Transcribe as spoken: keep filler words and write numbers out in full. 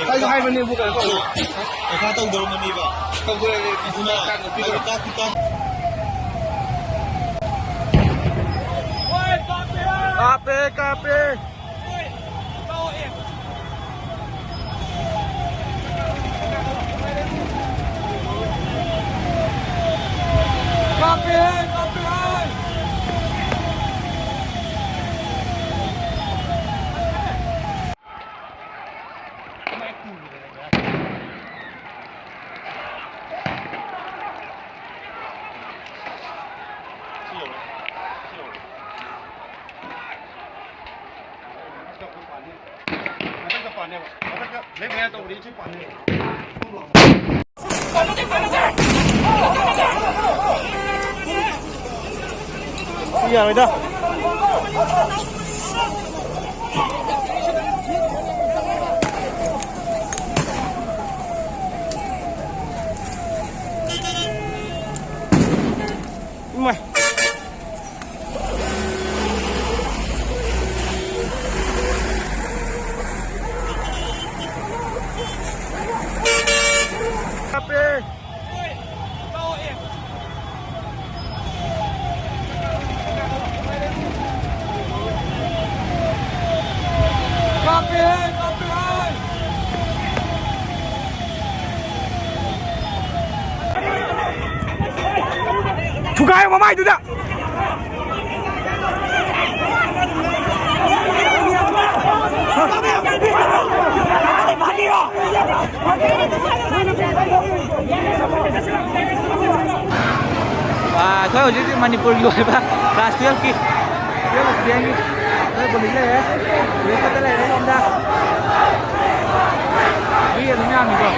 ꯍꯥꯏꯁꯨ ꯍꯥꯏꯕꯅꯦꯕꯀꯣ꯫ ꯄꯩꯁꯥ ꯇꯧꯗꯧꯔꯝꯃꯅꯤꯕ꯫ ꯇꯧꯗꯧꯔꯦ꯫ ꯑꯗꯨꯅ ꯍꯥꯏꯕ ꯇꯥꯛꯇꯤ ꯇꯥꯛ- ꯀꯥꯞꯄꯦ, ꯀꯥꯞꯄꯦ꯫ ꯀꯥꯞꯄꯦ, ꯀꯥꯞꯄꯦ꯫ ꯁꯤ ꯌꯥꯔꯣꯏꯗ꯫ ꯏꯃꯥꯏ꯫ ꯀꯥꯞꯄꯦ꯫ ꯀꯥꯞꯄꯦ, ꯀꯥꯞꯄꯦ꯫ ꯊꯨꯒꯥꯏꯌꯣ ꯃꯃꯥꯏꯗꯨꯗ꯫ ꯑꯥ, ꯑꯩꯈꯣꯏ ꯍꯧꯖꯤꯛ ꯍꯧꯖꯤꯛ ꯃꯅꯤꯄꯨꯔꯒꯤ ꯑꯣꯏꯕ class twelve ꯀꯤ, twelve student ꯀꯤ ꯑꯩꯈꯣꯏ ꯄꯨꯂꯤꯁ ꯂꯩꯔꯦ꯫ ꯄꯨꯂꯤꯁ ꯈꯛꯇ ꯂꯩꯔꯦ ꯁꯣꯝꯗ꯫ ꯃꯤ ꯑꯗꯨꯝ ꯌꯥꯝꯃꯤꯀꯣ꯫